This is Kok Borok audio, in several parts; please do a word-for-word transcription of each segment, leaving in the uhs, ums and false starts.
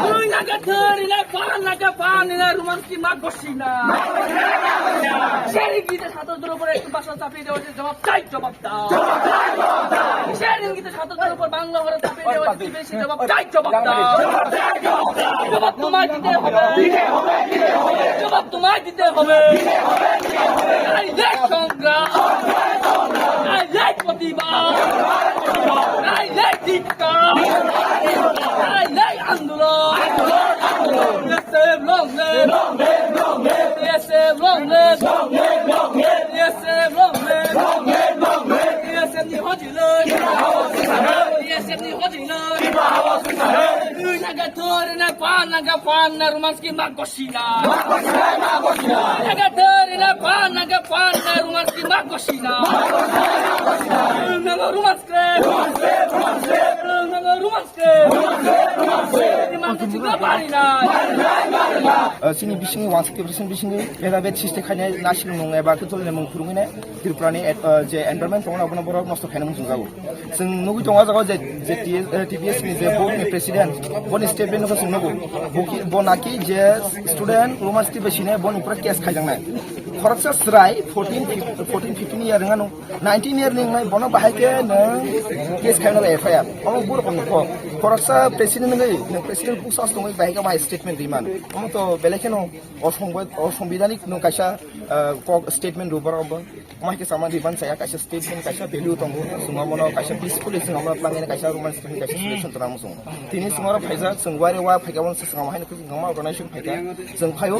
Twi naga thari na pan naga pan na Roman script ma gosi na. Seri gita sato duro pore ektu basa chapi dewa je jawab chai jawab da. Seri gita sato duro pore Bangla hora chapi dewa je jawab chai jawab da. জবাব তোমায় দিতে হবে। জবাব তোমায় দিতে হবে। এই যে সংগ্রাম, এই যে প্রতিবাদ, এই যে ধিক্কার, এই যে আন্দোলন। BSF long live। BSF long live। BSF long live। BSF ni hojiloi। BSF ni hojiloi। Twi naga thari na pan naga pan na Roman script ma gosi na. Naga thari na pan naga pan na Roman script ma gosi na. Naga Roman script. Naga Roman script. Roman script ma bari na. Uh, sini bisingo one sixty percent bisingo private system khainai nasilmung eba khe tolnai mung phurungwi nai Tripura ni, uh, je environment tongo abono borok nosto khaina mung jago. Chwng nugwi tongo o jaga o je, je T S, eh, T P S ni je board ni president, boni statement no chwng nugo. Bo ki, bo naki je student Roman script bai sine boni pura case khaijaknai. Khoroksa chwrai fourteen, fourteen, fifteen year wngano, nineteen year ni wngnai bono bahai khe nwng case khaina F I R. Omo borok ni kok. Khoroksa president wngwi, nwng president busa tongwi bahai khe bahai statement riman. Omo to belai kheno osongbo-, osonbidanik nwng kaisa, eh, kok statement rw borok bo. Omo hai khe sama riban saya kaisa statement, kaisa value tongo. Chwng omono kaisa peacefully chwng omono twlangwi kaisa Roman script ni kaisa solution tona muchung. Tini chwng oro phaijak, chwng wari wa phaikha, omo se chwng omo haino khe chwng omo organization phaikha. Chwng phaio,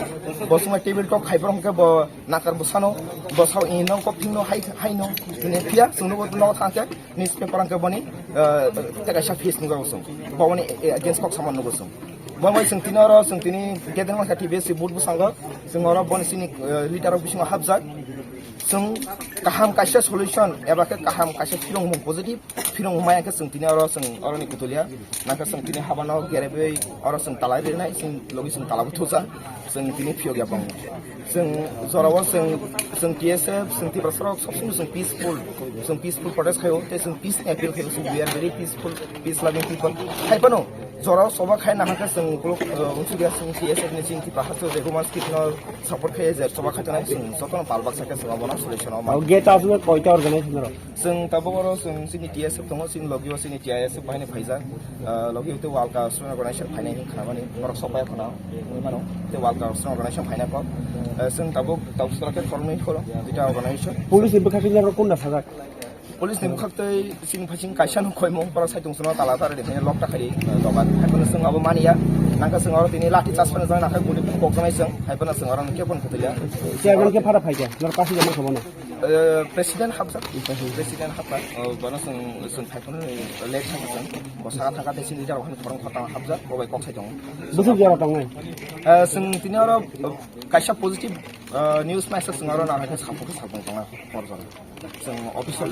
bo chwngma table talk khai borok hwnkhe bo nakar bwsano, bwsao ino, kok thwngno, hai, haino. Tini phiya chwngno bo nogo thangkhe newspaper hwnkhe boni, eh, tei kaisa face nukjago chwng. Bo boni, eh, against kok sama nugo chwng. Bo bai chwng tini oro, chwng tini gathering mankha T B S C board bwskango. Chwng oro boni chini, eh, leader rok bisingo hapjak. Chwng kaham kaisa solution eba khe kaham kaisa phirongmung positive phirongmung maya khe chwng tini oro chwng oroni kutulia. Nangkhe chwng tini habano gerebwi oro chwng talai rinai, chwng logi chwng tala buthusa. Chwng tini phiyok ya bangma. Chwng jorao chwng, chwng T S F, chwng Tiprasa rok sob somoi chwng peaceful, chwng peaceful protest khaio, tei chwng peace ni appeal khaio, chwng we are very peaceful, peace loving people. Hai phano jorao choba khai nahakhe chwng ukuluk, uh, unsuriya chwng T S F ni chini Tipra haste je Roman script no support khai je choba khai tongnai chwng jotono pal baksa khe chwng abono solution o ma. Gate aswk koita organization rok? Chwng tabuk oro chwng chini T S F tongo, chini logio chini T I S F bahai ni phaijak. Ah, logio tei Walka Student Organization phainai hwn khnamani, borok sok bai phano wngwi mano. Tei Walka Student Organization phainai kok. Ah, chwng tabuk, tabuk sora khe khoroknwi khoro, duita organization. Police ni bwkhak khe norok kunda sajak? Police ni bwkhak tei chini phaiching kaisa no khoimung, borok saitung chwngno tala tara de lock ta khai, ah, dogan. Hai phano chwng abo maniya. Nangkhe chwng oro tini lathi charge phano jang nakhai guli phano kokjaknai chwng. Hai phano chwng oro khe phano kwtwlia. Chairman khe phara phaikha, norok kaisa jama khe bono? Eh, president hapjak, president hapjak. Oh, bono chwng, chwng phai phano late thangkha chwng. Bo saka thangkha tei chini leader rok khorang khatang hapjak, bo bai kok sai tongo. Bwswk jora tongnai? Eh, chwng tini oro, eh, kaisa positive, eh, news message chwng oro nang hai khe sapung khe sapung tongnai hor jora. Chwng official.